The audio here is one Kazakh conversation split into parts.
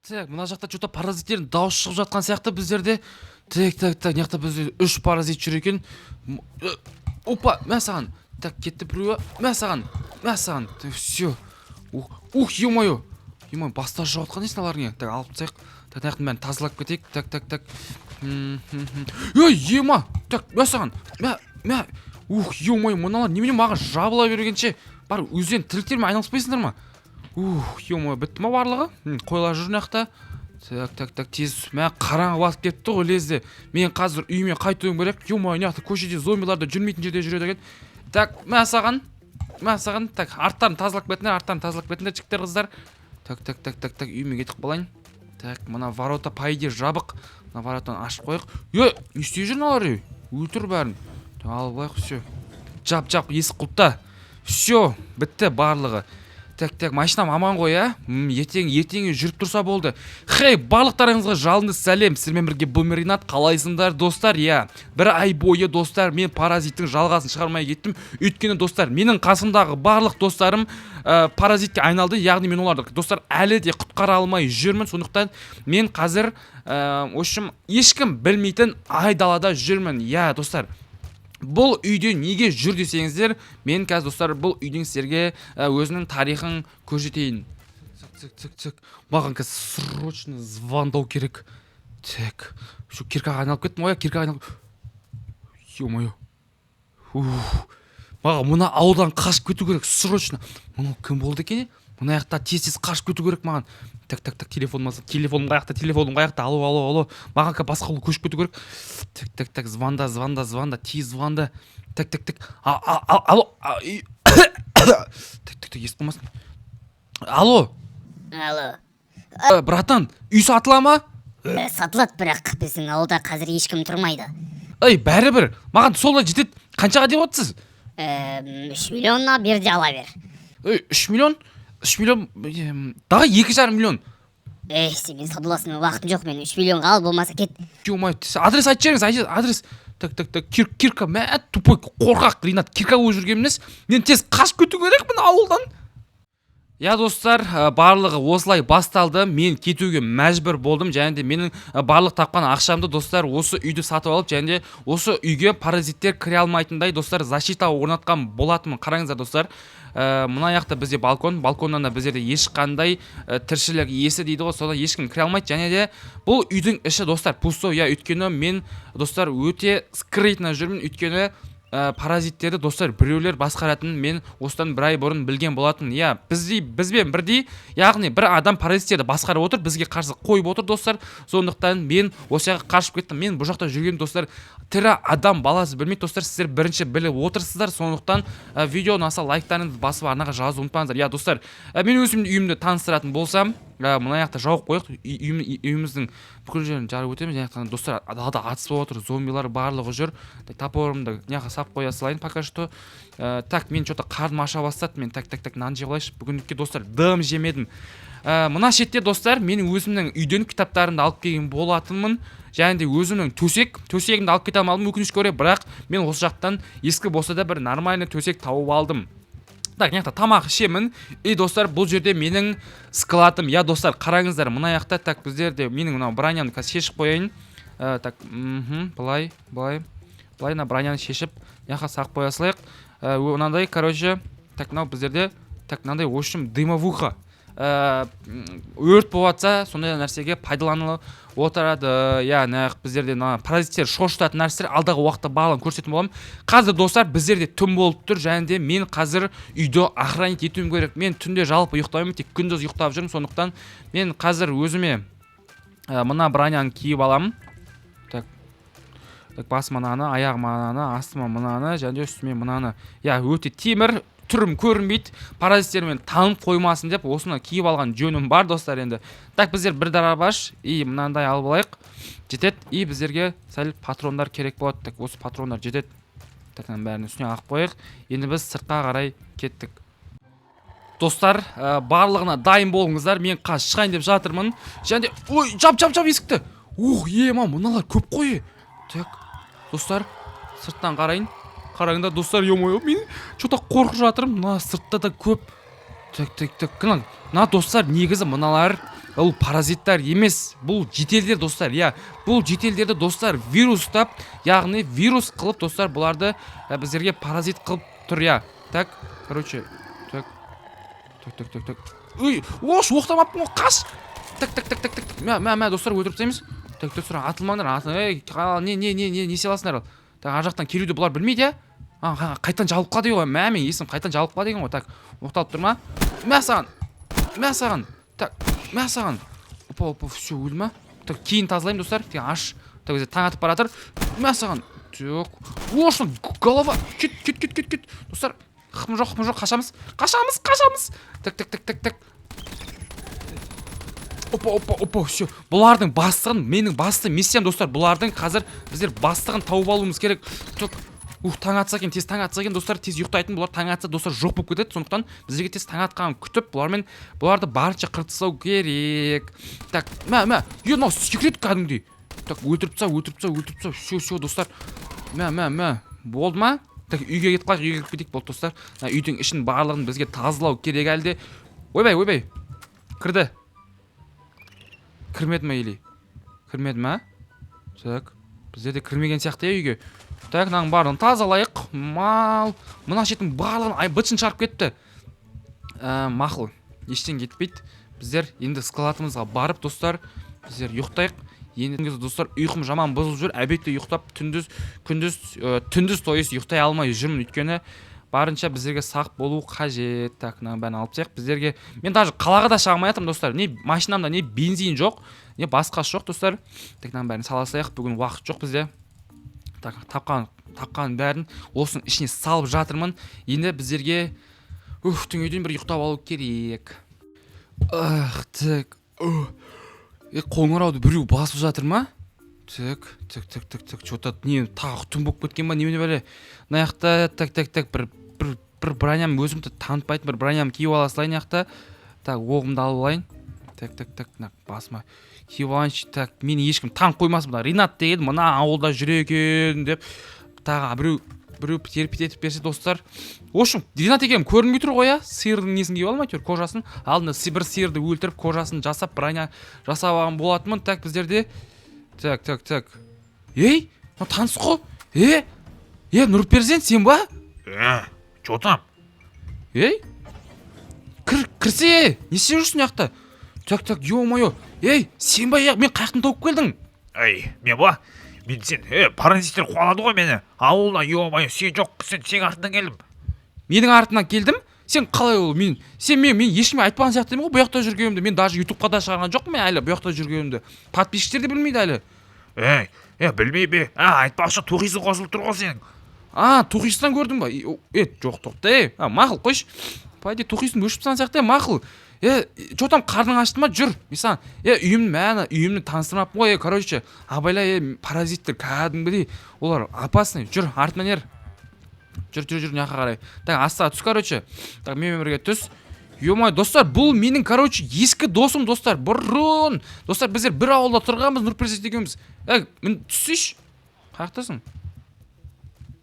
Так, мына жақта че то паразиттердің дауысы шығып жатқан сияқты біздерде. Так, так, так, мына жақта бізде үш паразит жүр екен. Опа, мә саған. Так, кетті біреуі. Мә саған, мә саған. Так, все. Ух, ух, е мое, е мое, бастары шығып жатқан несін алар не? Так, алып тастайық. Так, мына жақтың бәрін тазалап кетейік. Так, так, так. Ей, ема. Так, мә саған, мә, мә. Ух, е мое, мыналар немене маған жабыла бергенше? Бар, өздерің тірліктермен айналыспайсыңдар ма? Ух, е мое, бітті ма барлығы? Қойлар жүр мына жақта. Так, так, так, тез, мә, қараңғы басып кетті ғой лезде. Мен қазір үйіме қайтуым керек. Е мое, мына жақта көшеде зомбилар да жүрмейтін жерде жүреді екен. Так, мә саған, мә саған. Так, арттарын тазалап кетіңдер, арттарын тазалап кетіңдер, жігіттер, қыздар. Так, так, так, так, так, үйіме кетіп қалайын. Так, мына ворота, по идее, жабық. Мына воротаны ашып қояйық. Е, не істеп жүр мыналар, ей? Өлтір бәрін. Так, алып алайық, все. Жап, жап, есік құлыпта. Все, бітті барлығы. Так, так, машинам аман ғой, иә? Ертең, ертеңге жүріп тұрса болды. Хей, барлықтарыңызға жалынды сәлем. Сіздермен бірге Бумер Ринат. Қалайсыңдар, достар? Иә, бір ай бойы, достар, мен паразиттің жалғасын шығармай кеттім. Өйткені, достар, менің қасымдағы барлық достарым паразитке айналды. Яғни мен оларды, достар, әлі де құтқара алмай жүрмін. Сондықтан мен қазір, в общем, ешкім білмейтін айдалада жүрмін. Иә, достар, бұл үйде неге жүр десеңіздер, мен қазір, достар, бұл үйдің сіздерге өзінің тарихын көрсетейін. Цик, цик, цик, цик. Маған қазір срочно звондау керек. Так, шу киркаға айналып кеттім ғой, иә, киркаға айналып. Е мое, ух, маған мына ауылдан қашып кету керек срочно. Мынау кім болды екен, е? Мына жақта тез, тез қашып кету керек маған. Так, так, так, телефоным алса, телефоным қаяқта, телефоным қаяқта? Алло, алло, алло, маған қазір басқа ауылға көшіп кету керек. Так, так, так, звонда, звонда, звонда, тез звонда. Так, так, так, алло, так, так, так, естіп қалмасын. Алло. Алло. Братан, үй сатыла ма? Сатылады, бірақ біздің ауылда қазір ешкім тұрмайды. Ей, бәрібір, маған сол да жетеді. Қаншаға деп отырсыз? 3 миллионына бер де, ала бер. Ей, 3 миллион, 3 миллион, дағы 2,5 миллион. Ей, сенімен саудаласуға уақытым жоқ мен. 3 миллионға ал, болмаса кет. Ё-моё, адрес айтып жіберіңіз, адрес. Так, так, так, кирка, мә, тупой қорқақ Ринат, кирка болып жүрген емес. Мен тез қашып кету керекпін ауылдан. Иә, достар, барлығы осылай басталды. Мен кетуге мәжбүр болдым және де менің барлық тапқан ақшамды, достар, осы үйді сатып алып және де осы үйге паразиттер кіре алмайтындай, достар, защита орнатқан болатынмын. Қараңыздар, достар, мына жақта бізде балкон. Балконнан да біздерде ешқандай тіршілік иесі дейді ғой, содан ешкім кіре алмайды. Және де бұл үйдің іші, достар, пустой, иә, өйткені мен, достар, өте скрытно жүрмін. Өйткені паразиттерді, достар, біреулер басқаратынын мен осыдан бір ай бұрын білген болатын. Иә, біздей, бізбен бірдей, яғни бір адам паразиттерді басқарып отыр, бізге қарсы қойып отыр, достар. Сондықтан мен осы жаққа қашып кеттім. Мен бұл жақта жүрген, достар, тірі адам баласы білмейді. Достар, сіздер бірінші біліп отырсыздар. Сондықтан видео ұнаса, лайктарыңызды басып, арнаға жазуды ұмытпаңыздар. Иә, достар, мен өзімнің үйімді таныстыратын болсам, мына жақта жауып қояйық. Үйіміздің бүкіл жерін жарып өтеміз. Мына жақтан, достар, далада атыс болып отыр, зомбилар барлығы жүр. Так, топорымды мына жаққа салып қоя салайын пока что. Так, мен че то қарным аша бастады мен. Так, так, так, нан жеп алайыншы. Бүгіндікке, достар, дым жемедім. Мына шетте, достар, мен өзімнің үйден кітаптарымды алып келген болатынмын және де өзімнің төсегімді алып кете алмадым, өкінішке орай. Бірақ мен осы жақтан ескі болса да бір нормальный төсек тауып алдым. Так, мына жақта тамақ ішемін. И, достар, бұл жерде менің складым. Иә, достар, қараңыздар, мына жақта, так, біздерде менің мынау бронямды қазір шешіп қояйын. Так, былай, былай, былай, мына броняны шешіп, мына жаққа салып қоя салайық. Мынандай, короче, так, мынау біздерде, так, мынандай, в общем, дымовуха, өрт болып жатса, сондай нәрсеге пайдаланылып отырады. Иә, мына біздерде мына паразиттер шошытатын нәрселер, алдағы уақытта барлығын көрсететін боламын. Қазір, достар, біздерде түн болып тұр және де мен қазір үйді охранять етуім керек. Мен түнде жалпы ұйықтамаймын, тек күндіз ұйықтап жүрмін. Сондықтан мен қазір өзіме мына броняны киіп аламын. Так, так, басыма мынаны, аяғыма мынаны, астыма мынаны және де үстіме мынаны. Иә, өте темір, түрім көрінбейді, паразиттермен танып қоймасын деп осыны киіп алған жөнім бар, достар. Енді, так, біздер бір дробаш и мынандай алып алайық, жетеді. И біздерге сәл патрондар керек болады. Так, осы патрондар жетеді. Так, мынаның бәрін үстіне ағып қояйық. Енді біз сыртқа қарай кеттік. Достар, барлығына дайын болыңыздар, мен қазір шығайын деп жатырмын. Және де, ой, жап, жап, жап есікті. Ух, ема, мыналар көп қой. Так, достар, сырттан қарайын. Қараңдар, достар, е мое, мен че то қорқып жатырмын. Мына сыртта да көп. Так, так, так, мына, достар, негізі мыналар Ол паразиттар емес, бұл жительдер, достар. Иә, бұл жительдерді, достар, вирус ұстап, яғни вирус қылып, достар, бұларды біздерге паразит қылып тұр, иә. Так, короче, так, так, так, так, так. Ой, ош, оқтамаппын ғой, қаш. Так, так, так, так, так. Мә, мә, мә, достар, өлтіріп тастаймыз. Так, достар, атылмаңдар, ей, не, не, не, не, не істей аласыңдар? Так, ар жақтан келуді бұлар білмейді, иә? А, қайтадан жабылып қалды ғой. Мә, мен есім қайтадан жабылып қалды деген ғой. Так, оқталып тұр ма? Мә саған, мә саған, так, мә саған. Опа, опа, все, өлді ма? Так, кейін тазалаймын, достар. Тек аш. Так, бізде таң атып бара жатыр. Мә саған. Так, ошын голова. Кет, кет, кет, кет, кет, достар. Хым жоқ, хым жоқ, қашамыз, қашамыз, қашамыз. Так, так, так, так, так. Опа, опа, опа, все. Бұлардың бастығын, менің басты миссиям, достар, бұлардың қазір біздер бастығын тауып алуымыз керек. Так, ух, таң атса екен, тез таң атса екен, достар, тез ұйықтайтын. Бұлар таң атса, достар, жоқ болып кетеді. Сондықтан біздерге тез таң атқанын күтіп, бұлармен, бұларды барынша қырып тастау керек. Так, мә, мә, е, мынау секрет кәдімгідей. Так, өлтіріп таста, өлтіріп таста, өлтіріп таста. Все, все, достар. Мә, мә, мә, болды ма? Так, үйге кетіп қалайық, үйге кіріп кетейік. Болды, достар, мына үйдің ішін барлығын бізге тазалау керек әлі де. Ойбай, ойбай, кірді, кірмеді ма или кірмеді ма? Так, біздерде кірмеген сияқты, иә, үйге. Так, мынаның барлығын тазалайық. Мал мына шеттің барлығын, ай, бытшын шығарып кетті. Мақұл, ештеңе кетпейді. Біздер енді складымызға барып, достар, біздер ұйықтайық енді. Достар, ұйқым жаман бұзылып жүр. Обедте ұйықтап, түндіз, күндіз, түндіз, то есть ұйықтай алмай жүрмін, өйткені барынша біздерге сақ болу қажет. Так, мынаның бәрін алып тастайық. Біздерге, мен даже қалаға да шыға алмай жатырмын, достар. Не машинамда не бензин жоқ, не басқасы жоқ, достар. Так, мынаның бәрін сала салайық, бүгін уақыт жоқ бізде. Так, тапқан бәрін осының ішіне салып жатырмын. Енді біздерге, уф, түнге дейін бір ұйықтап алу керек. Ах, так. Е, қоңырауды біреу басып жатыр ма? Так, так, так, так, так, че то не, тағы түн болып кеткен ба, немене, бәле мына жақта? Так, так, так, бір броням, өзімді танытпайтын бір броням киіп ала салайын мына жақта. Так, оғымды алып алайын. Так, так, так, мына басыма киіп алайыншы. Так, мені ешкім танып қоймасын, мына Ринат деген мына ауылда жүр екен деп тағы біреу терпеть етіп берсе, достар. В общем, Ринат екенім көрінбей тұр ғой, иә. Сиырдың несін киіп алмай, әйтеуір кожасын. Алдында бір сиырды өлтіріп, кожасын жасап, броня жасап алған болатынмын. Так, біздерде, так, так, так, ей, мынау таныс қой. Е, е, Нұрперзент, сен ба? Е, че там? Ей, кір, кірсе, не істеп жүрсің мына жақта? Так, так, е мое, ей, сен ба? Е, мен қай жақтан тауып келдің? Ей, мен ба? Мен сен, е, паразиттер қуалады ғой мені. Ауылда, ё-моё, сен жоқ, сен сенің артынан келдім. Менің артымнан келдім? Сен қалай ол, мен сен мен ешкімге айтпаған сияқты едім ғой бұл жақта жүргенімді. Мен даже ютубқа да шығарған жоқпын мен әлі бұл жақта жүргенімді. Подписчиктер де білмейді әлі. Ей, е, білмей бе? А, айтпақшы, тухисің қосылып тұр ғой сенің. А, тухистан көрдің ба? Е, жоқ, тоқта, е, а, мақұл, қойшы. По идее, тухисін өшіп тастаған сияқты, е, мақұл. Е, че там, қарның ашты ма? Жүр, мен саған, е, үйімді, мә, үйімді таныстырмаппын ғой. Е, короче, абайла, е, паразиттер кәдімгідей, олар опасный. Жүр, артымнан ер. Жүр, жүр, жүр, мына жаққа қарай. Так, астыға түс, короче. Так, менімен бірге түс. Ё, достар, бұл менің, короче, ескі досым, достар. Бұрын, достар, біздер бір ауылда тұрғанбыз, Нұрперзент екеуміз. Е, мін, түссейші, қай жақтасың?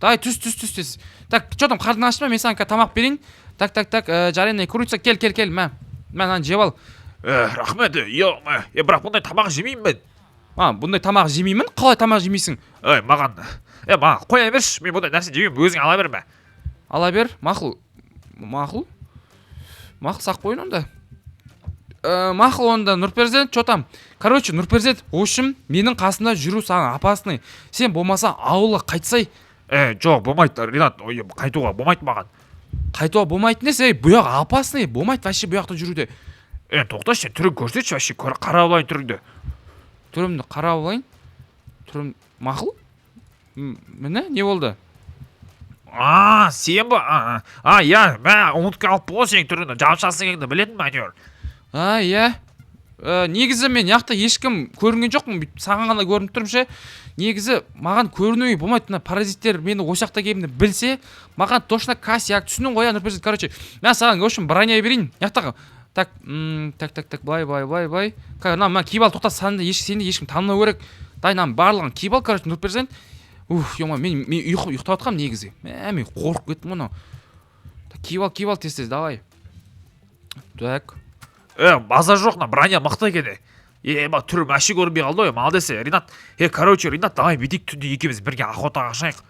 Давай, түс, түс, түс, тез. Так, че там, қарның ашты ма? Мен саған қазір тамақ берейін. Так, так, так, жареный курица, кел, кел, кел, мә, мә, мынаны жеп ал. Е, рахмет, ё-моё. Е, бірақ бұндай тамақ жемеймін мен. А, бұндай тамақ жемеймін? Қалай тамақ жемейсің? Ей, маған, е, маған қоя берші, мен бұндай нәрсе жемеймін, өзің ала берме. Ала бер, мақұл, мақұл, мақұл, сақ қояйын онда. Мақұл онда, Нұрперзент, че там? Короче, Нұрперзент, в общем, менің қасымда жүру саған опасный. Сен болмаса ауылға қайтсай. Е, жоқ, болмайды, Ринат, ой, қайтуға болмайды маған. Қайтуға болмайтын несі? Ей, бұл жақ опасный, болмайды вообще бұл жақта жүруде. Е, тоқташы, сен түрін көрсетші вообще, қарап алайын түріңді. Түрімді қарап алайын, түрім, мақұл. Міне, не болды? А, сен ба? А, а, иә, мә, ұмытып қалыппын ғой сенің түріңді, жапшасың екеніңді білетінмін әйтеуір. А, иә. Негізі мен мына жақта ешкім көрінген жоқпын, бүйтіп саған ғана көрініп тұрмын ше. Негізі маған көрінуге болмайды, мына паразиттер мені осы жақта екенімді білсе, маған точно косяк, түсіндің ғой, иә, Нұрперзент? Короче, мен саған, в общем, броня берейін мына жақтағы. Так, так, так, так, былай, былай, былай, былай. Мына, мына киіп ал, тоқта, сені еш, сені ешкім танымау керек. Дай, мынаның барлығын киіп ал, короче, Нұрперзент. Уф, е, мен ұйықтап жатқанмын негізі. Мә, мен қорқып кеттім ғой мынау. Так, киіп ал, киіп ал, тез, тез, давай. Так. Е, базар жоқ, мына броня мықты екен. Е, ма, түрі вообще көрінбей қалды ғой, молодец, е, Ринат. Е, короче, Ринат, давай бүйтейік: түнде екеуміз бірге охотаға шығайық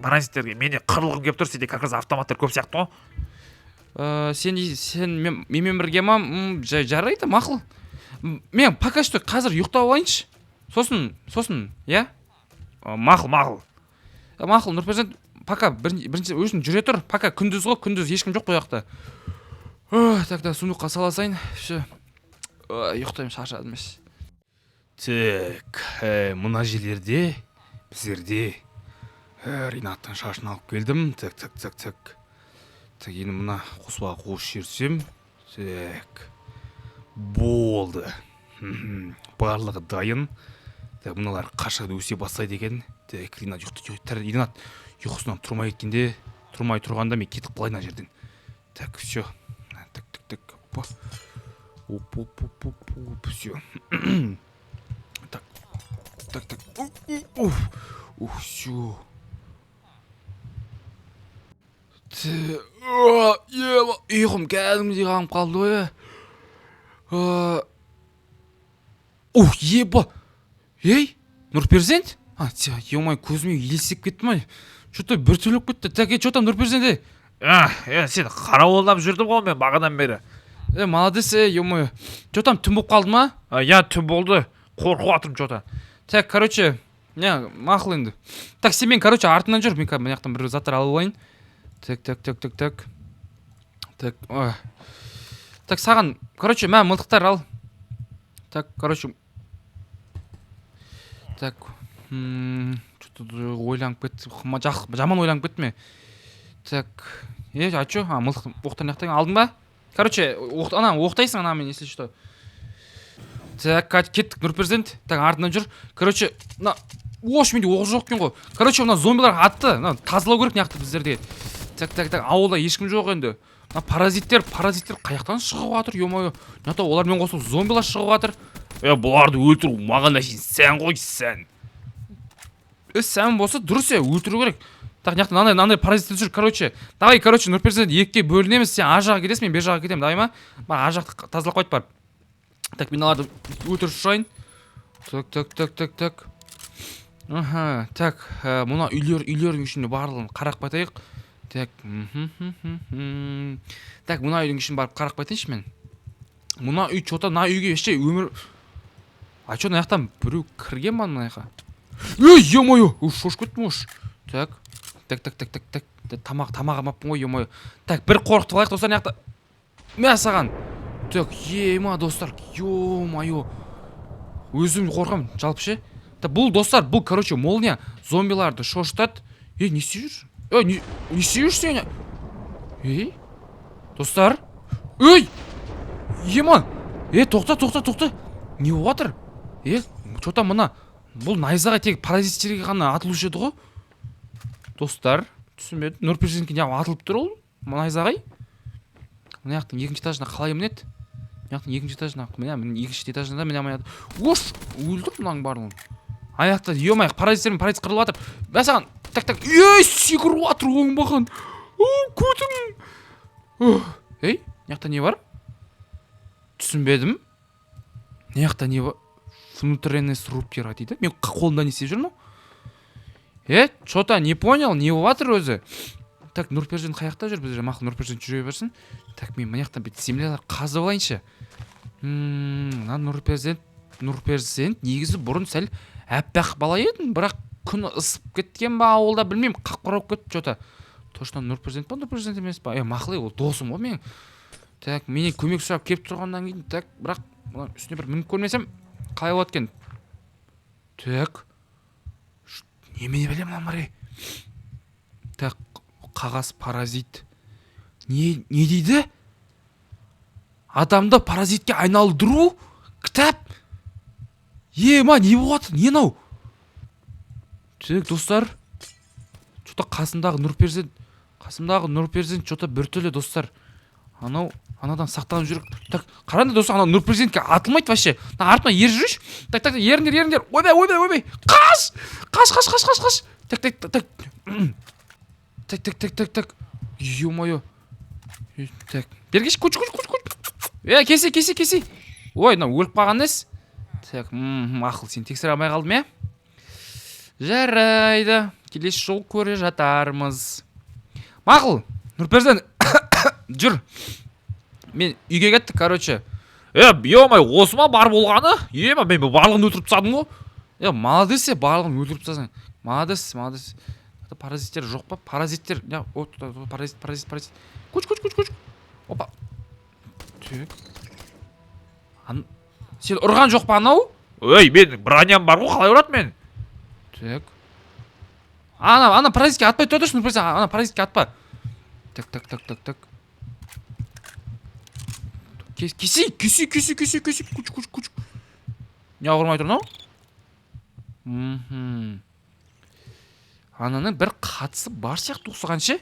паразиттерге. Менде қырылғым келіп тұр, сенде как раз автоматтар көп сияқты ғой. Сен менімен бірге ма? Жарайды, мақұл. Мен пока что қазір ұйықтап алайыншы, сосын, иә. Мақұл, мақұл. Мақұл, Нұрперзент, пока бірінші өзің жүре тұр, пока күндіз ғой, күндіз ешкім жоқ бұл жақта. Ох, так, да, сундукқа сала салайын, все, ұйықтаймын, шаршадым. Еш. Так, мына жерлерде біздерде Ринаттың шашын алып келдім. Так, так, так, так, так, енді мына қоспаға қосып жіберсем, так, болды. Барлығы дайын. Так, мыналар қашан өсе бастайды екен? Так, Ринат ұйықтайды. Ринат ұйқысынан тұрмай кеткенде, тұрмай тұрғанда мен кетіп қалайын мына жерден. Так, все, так, так, так, опа, оп, оп, оп, оп, оп, все, так, так, так, уф, ух, все. Ұйқым кәдімгідей қанып қалды ғой, е. Ух, еба, ей, Нұрперзент, а, е, көзіме елестеп кетті ма, че то біртүрлі болып кетті. Так, е, че там, Нұрперзент, ей? Е, сен қарауылдап жүрдім ғой мен бағанадан бері. Е, молодец, е, е мое, че там, түн болып қалды ма? Иә, түн болды, қорқып жатырмын че то. Так, короче, не, мақұл енді. Так, сен мен, короче, артымнан жүр, мен мына жақтан бір заттар алып алайын. Так, так, так, так, так, так, ой. Так, саған, короче, мә, мылтықтар ал. Так, короче, так, че то ойланып кетті, жаман ойланып кеттім мен. Так, е, а че, а, мылтық, оқтар мына жақтан алдың ба? Короче, оқ, ана оқтайсың анамен, если что. Так, кеттік, Нұрперзент. Так, артынан жүр. Короче, мына, ош, менде оқ жоқ екен ғой. Короче, мына зомбилар атты, мына тазалау керек мына жақты біздерде. Так, так, так, ауылда ешкім жоқ енді. Мына паразиттер қай жақтан шығып жатыр, е мое? Мына жақта олармен қосылып зомбилар шығып жатыр. Е, бұларды өлтіру маған әшейін сән ғой, сән. Е, сән болса дұрыс, е, өлтіру керек. Так, мына жақта мынандай паразиттер жүр. Короче, давай, короче, Нұрперзент, екіге бөлінеміз. Сен ар жаққа кетесің, мен бер жаққа кетемін, давай ма? Бар, ар жақты тазалап қойды, барып. Так, мен мыналарды өлтіріп шығайын. Так, так, так, так, так, аха, так, мына үйлердің ішінде барлығын қарап қайтайық. Так, мхм. Так, мына үйдің ішін барып қарап қайтайыншы мен. Мына үй че то, мына үйге вообще өмір. А че, мына жақтан біреу кірген ба мына жаққа? Ей, е мое, шошып кеттім уж. Так, так, так, так, так, так, тамақ алмаппын ғой, е мое. Так, бір қорқытып алайық, достар, мына жақта. Мә саған. Так, ема, достар, е мое, өзім қорқамын жалпы ше. Так, бұл, достар, бұл, короче, молния зомбиларды шошытады. Е, не істеп жүрсің? Е, не істеп жүрсің сен? Ей, достар, ей, ема, е, тоқта, тоқта, тоқта, не болып жатыр? Е, че то мына бұл найзағай тек паразиттерге ғана атылушы еді ғой, достар, түсінбедім. Нұрперзентке неғып атылып тұр ол найзағай? Мына жақтың екінші этажына қалай мінеді? Мына жақтың екінші этажына, міне, міне, екінші этажына міне алмай. Ош, өлтір мынаның барлығын. Ана жақта, е мое, паразиттер мен паразит қырылып жатыр. Мә саған. Так, так, ей, секіріп жатыр оңбаған. О, көтім. Ей, мына жақта не бар, түсінбедім. Мына жақта не бар? Внутренность рупера дейді. Мен қолымда не істеп жүрмін? Е, че то не понял, не болып жатыр өзі? Так, Нұрперзент қай жақта жүр бізде? Мақұл, Нұрперзент жүре берсін. Так, мен мына жақтан бүйтіп землялар қазып алайыншы. Мына Нұрперзент негізі бұрын сәл аппақ бала еді, бірақ күн ысып кеткен ба ауылда, білмеймін, қап қара болып кетті че то. Точно Нұрперзент па, Нұрперзент емес па? Е, мақұл, е, ол досым ғой менің. Так, менен көмек сұрап келіп тұрғаннан кейін, так, бірақ мына үстіне бір мініп көрмесем қалай болады екен? Так, немене білемін мыналар, ей? Так, қағаз, паразит, не дейді? Адамды паразитке айналдыру кітап. Е ма, не болып жатыр, не мынау? Так, достар, че то қасымдағы Нұрперзент че то біртүрлі, достар. Анау анадан сақтанып жүр. Так, қараңдар, достар, анау Нұрперзентке атылмайды вообще. Мына артыма еріп жүрейінші. Так, так, еріңдер, еріңдер, ойбай, ойбай, ойбай, қаш, қаш, қаш, қаш, қаш, қаш. Так, так, так, так, так, так, так, так, е мое. Так, бергеші, көш, көш, көш, көш. Е, кесе, кесе, кесе. Ой, мынау өліп қалған несі? Так, мақұл, сені тексере алмай қалдым, иә. Жарайды, келесі жолы көре жатармыз. Мақұл, Нұрперзент, жүр, мен үйге кеттік, короче. Е, ё, осы ма бар болғаны? Ема, мен барлығын өлтіріп тастадым ғой. Е, молодец, е, барлығын өлтіріп тастасаң, молодец, молодец. Паразиттер жоқ па? Паразиттер не? О, паразит, паразит, паразит. Көш, көш, көш, көш. Опа. Так. Сен ұрған жоқ па анау? Ей, мен броням бар ғой, қалай ұрады мен? Так, ана паразитке атпай тұра тұршы, Нұрперзент, ана паразитке атпа. Так, так, так, так, так. Кесей, кесей, кесей, кесей, кесей. Күч, күч, күч. Не ұрмай тұр мынау? Ананың бір қатысы бар сияқты осыған ше.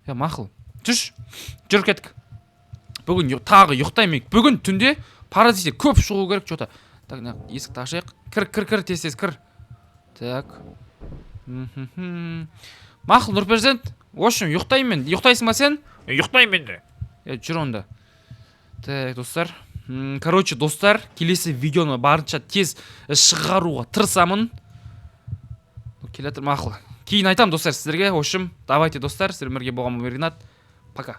Е, мақұл, түш, жүр, кеттік. Бүгін тағы ұйықтаймын. Бүгін түнде паразиттер көп шығу керек че то. Так, мына есікті ашайық. Кір, кір, кір, тез, тез кір. Так. Мақұл, Нұрперзент, в общем, ұйықтаймын мен. Ұйықтайсың ба сен? Ұйықтаймын мен де. Е, жүр онда. Так, достар. Короче, достар, келесі видеоны барынша тез шығаруға тырысамын. Келе жатыр, мақұл. Кейін айтамын, достар, сіздерге. В общем, давайте, достар, сіздермен бірге болған Ринат. Пока.